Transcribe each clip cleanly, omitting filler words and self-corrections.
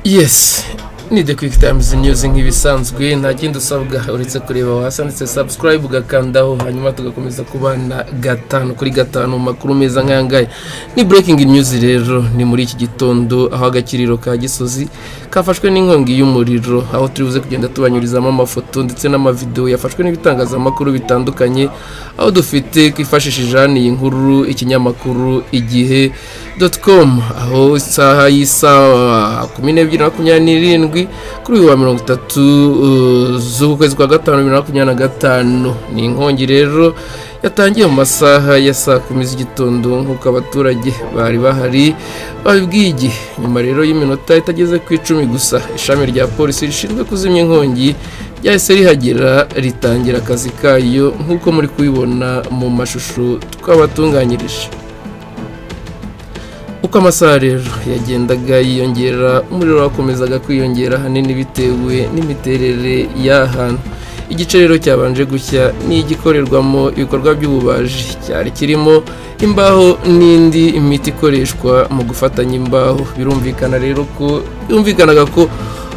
Yes, ni The Quick Times News nk'ibisanzwe. Nta kindi usabwa uretse kureba hasi handitse subscribe, ugakandaho, hanyuma tugakomeza kubana gatanu kuri gatanu mu makuru meza nk'aya ngaya. Ni breaking news rero, ni muri iki gitondo aho agakiriro ka Gisozi kafashwe n'inkongi y'umuriro, aho turi buze kugenda tubanyurizamo amafoto ndetse n'amavideo yafashwe n'ibitangazamakuru bitandukanye, aho dufite kwifashishije hano iyi nkuru ikinyamakuru igihe.com, aho isaha y'isaha 12:27 kuri uyu wa 30 z'ukwezi kwa gatanu 2025. Ni inkongi rero yatangiye mu masaha ya saa 10 z'igitondo nk'uko abaturage bari bahari babibwiye Igihe. Nyuma rero y'iminota itageze ku 10 gusa, ishami rya polisi rishinzwe kuzimya inkongi ryahise rihagera ritangira akazi kayo nk'uko muri kubibona mu mashusho twabatunganyirije. Uko amasaha rero yagendaga yiyongera, umuriro wakomezaga kwiyongera, ahanini bitewe n'imiterere y'ahantu. Igice rero cyabanje gushya ni igikorerwamo ibikorwa by'ububaji, cyari kirimo imbaho n'indi miti ikoreshwa mu gufatanya imbaho. Birumvikana rero ko yumvikanaga ko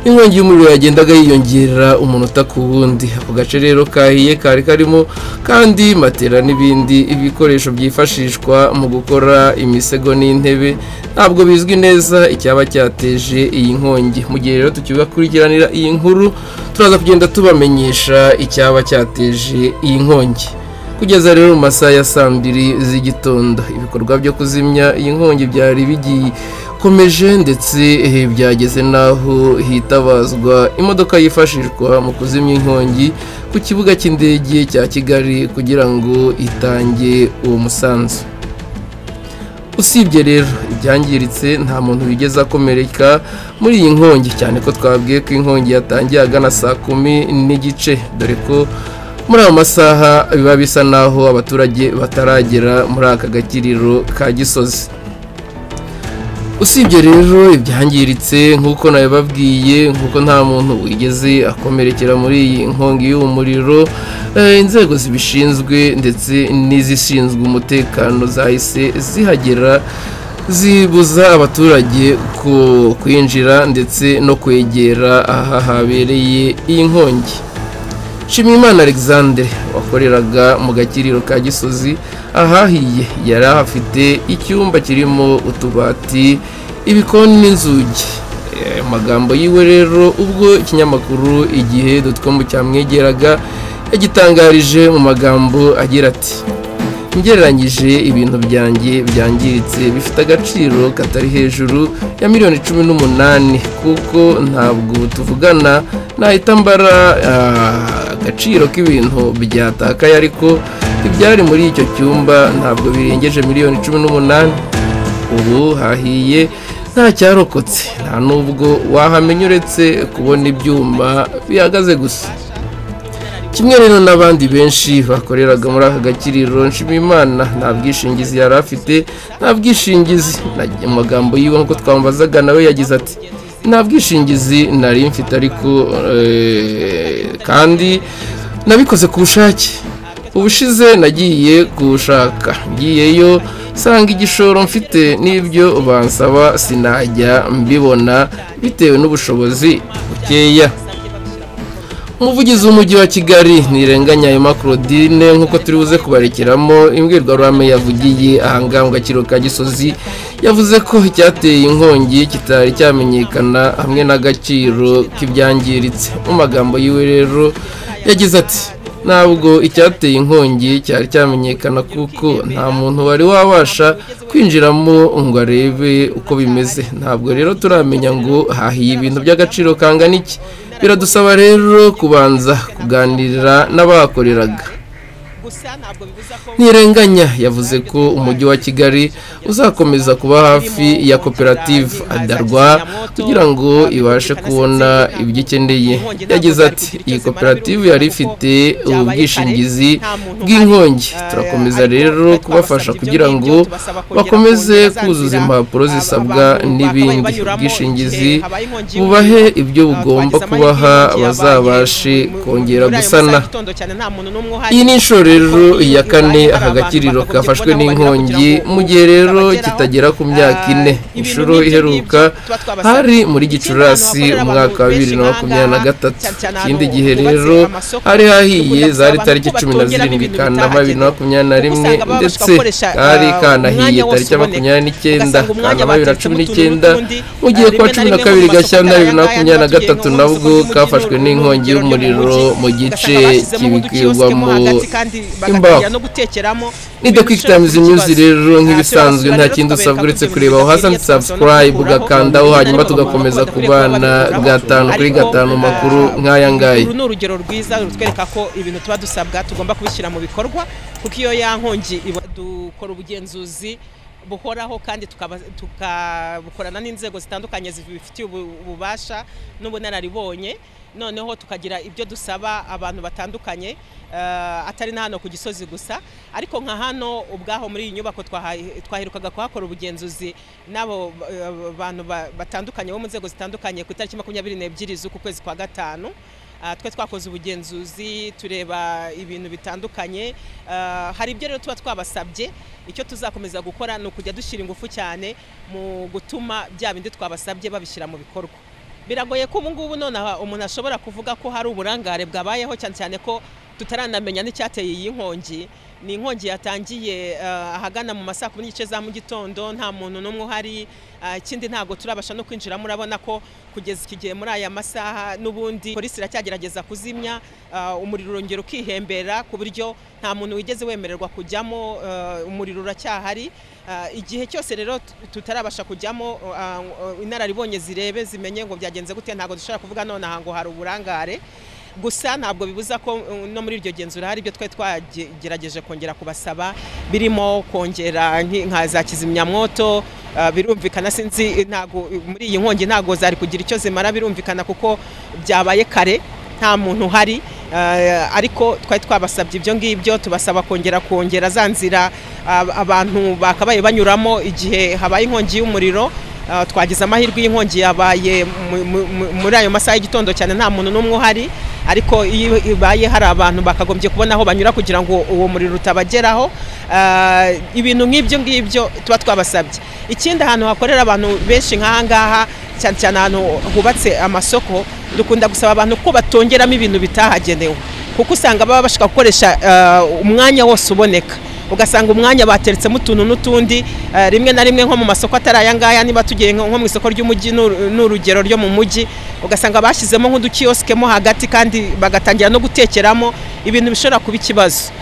inkongi y'umuriro yagendaga yiyongera umunota ku wundi. Ako gace rero kahiye kari karimo kandi matera n'ibindi ibikoresho byifashishwa mu gukora imisego n'intebe. Ntabwo bizwi neza icyaba cyateje iyi nkongi. Mu gihe rero tukibakurikiranira iyi nkuru, turaza kugenda tubamenyesha icyaba cyateje iyi nkongi. Kugeza rero mu masaha ya saa 2 z'igitondo, ibikorwa byo kuzimya iyi nkongi byari bigikomeje, ndetse byageze n'aho hitabazwa imodoka yifashishwa mu kuzimya inkongi ku kibuga cy'indege cya Kigali kugira ngo itange uwo musanzu. Usibye rero ibyangiritse, nta muntu wigeze akomereka muri iyi nkongi, cyane ko twabwiye ko inkongi yatangiye agana saa 10:30, dore ko muri ayo masaha biba bisa naho abaturage bataragera muri aka gakiriro ka Gisozi. Usibye rero ibyangiritse nk'uko nabibabwiye, nk'uko nta muntu wigeze akomerekera muri iyi nkongi y'umuriro, inzego zibishinzwe ndetse n'izishinzwe umutekano zahise zihagera, zibuza abaturage kwinjira ndetse no kwegera aha habereye iyi nkongi. Nshimiyimana Alexandre wakoreraga mu gakiriro ka Gisozi ahahiye, yari ahafite icyumba kirimo utubati, ibikoni n'inzugi. Amagambo yiwe rero ubwo ikinyamakuru igihe.com cyamwegeraga, yagitangarije mu magambo agira ati: ngereranyije ibintu byanjye byangiritse bifite agaciro katari hejuru ya miliyoni 18, kuko ntabwo tuvugana nahita mbara agaciro k'ibintu byatakaye, ariko ibyari muri icyo cyumba ntabwo birengeje miliyoni 18. Ubu hahiye nta cyarokotse, nta nubwo wahamenya uretse kubona ibyuma bihagaze gusa. Kimwe rero n'abandi benshi bakoreraga muri aka gakiriro, Nshimiyimana nta bwishingizi yari afite, nta bwishingizi. Mu magambo yiwe nk'uko twambazaga nawe yagize ati: nta bwishingizi nari mfite, ariko kandi nabikoze ku bushake. Ubushize nagiye gushaka, ngiyeyo nsanga igishoro mfite n'ibyo bansaba sinajya mbibona bitewe n'ubushobozi bukeya. Umuvugizi w'umujyi wa Kigali Ntirenganya Emma Claudine, nk'uko turi buze kubarekeramo imbwirwaruhame yavugiye ahangaha mu gakiriro ka Gisozi, yavuze ko icyateye inkongi kitari cyamenyekana hamwe n'agaciro k'ibyangiritse. Mu magambo yiwe rero yagize ati: ntabwo icyateye inkongi cyari cyamenyekana kuko nta muntu wari wabasha kwinjiramo ngo arebe uko bimeze. Ntabwo rero turamenya ngo hahiye ibintu by'agaciro kangana iki. Biradusaba rero kubanza kuganira n'abahakoreraga. Ntirenganya yavuze ko umujyi wa Kigali uzakomeza kuba hafi ya koperative Adarwa kugira ngo ibashe kubona ibyo ikeneye. Yagize ati: iyi koperative yari ifite ubwishingizi bw'inkongi, turakomeza rero kubafasha kugira ngo bakomeze kuzuza impapuro zisabwa n'ibindi. Ubwishingizi bubahe ibyo bugomba kubaha bazabashe kongera gusana. Iyi ni inshuro rero ya kane rimwe aka gakiriro kafashwe n'inkongi, mu gihe rero kitagera ku myaka 4. Inshuro iheruka hari muri Gicurasi umwaka wa 2023. Ikindi gihe rero hari hahiye zari tariki 17 Kanama 2021, ndetse hari kanahiye tariki 29 Kanama 2019, mu gihe kwa 12 Gashyantare 2023 nabwo kafashwe n'inkongi y'umuriro mu gice kibikwirwamo imbaho. Ni The Quick Times News rero, nk'ibisanzwe nta kindi usabwa uretse kureba aho hasi subscribe ugakandaho, hanyuma tugakomeza kubana 5 kuri 5 makuru nk'aya ngaya. Uru ni urugero rwiza rutwereka ko ibintu tuba dusabwa tugomba kubishyira mu bikorwa, kuko iyo ya nkongi dukora ubugenzuzi buhoraho kandi tukabukorana n'inzego zitandukanye zibifitiye ububasha n'ubunararibonye, noneho tukagira ibyo dusaba abantu batandukanye, atari na hano ku Gisozi gusa, ariko nka hano ubwaho muri iyi nyubako twaherukaga kuhakora ubugenzuzi n'abo bantu batandukanye bo mu nzego zitandukanye ku itariki 22 z'uku kwezi kwa 5. Twe twakoze ubugenzuzi tureba ibintu bitandukanye. Hari ibyo rero tuba twabasabye, icyo tuzakomeza gukora ni ukujya dushyira ingufu cyane mu gutuma bya bindi twabasabye babishyira mu bikorwa. Biragoye ko ubu ngubu nonaha umuntu ashobora kuvuga ko hari uburangare bwabayeho, cyane cyane ko tutaranamenya n'icyateye iyi nkongi. Ni inkongi yatangiye ahagana mu masaa 10:30 za mu gitondo, nta muntu n'umwe uhari. Ikindi ntabwo turabasha no kwinjira, murabona ko kugeza iki gihe muri aya masaha n'ubundi polisi iracyagerageza kuzimya umuriro, urongera ukihembera ku buryo nta muntu wigeze wemererwa kujyamo. Umuriro uracyahari. Igihe cyose rero tutarabasha kujyamo, inararibonye zirebe zimenye ngo byagenze gute, ntabwo dushobora kuvuga nonaha ngo hari uburangare. Gusa ntabwo bibuza ko no muri iryo genzura hari ibyo twari twagerageje kongera kubasaba, birimo kongera nka za kizimyamwoto. Birumvikana sinzi ntago muri iyi nkongi ntago zari kugira icyo zimara, birumvikana kuko byabaye kare nta muntu uhari, ariko twari twabasabye ibyo ngibyo, tubasaba kongera za nzira abantu bakabaye banyuramo igihe habaye inkongi y'umuriro. Twagize amahirwe y'inkongi yabaye muri ayo masaha y'igitondo cyane nta muntu n'umwe uhari, ariko iyo ibaye hari abantu bakagombye kubona aho banyura kugira ngo uwo muriro utabageraho. Ibintu nk'ibyo ngibyo tuba twabasabye. Ikindi, ahantu hakorera abantu benshi nk'aha ngaha, cyane cyane ahantu hubatse amasoko, dukunda gusaba abantu ko batongeramo ibintu bitahagenewe, kuko usanga baba bashaka gukoresha umwanya wose uboneka, ugasanga umwanya bateretsemo utuntu n'utundi. Rimwe na rimwe nko mu masoko atari aya ngaya, niba tugiye nko mu isoko ry'umujyi n'urugero ryo mu mujyi, ugasanga bashyizemo nk'udukiyosike mo hagati kandi bagatangira no gutekeramo ibintu bishobora kuba ikibazo.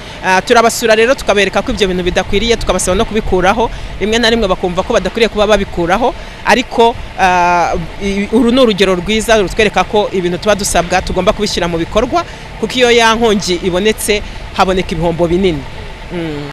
Turabasura rero tukabereka ko ibyo bintu bidakwiriye, tukabasaba no kubikuraho. Rimwe na rimwe bakumva ko badakwiriye kuba babikuraho, ariko uru ni urugero rwiza rutwereka ko ibintu tuba dusabwa tugomba kubishyira mu bikorwa, kuko iyo ya nkongi ibonetse haboneka ibihombo binini.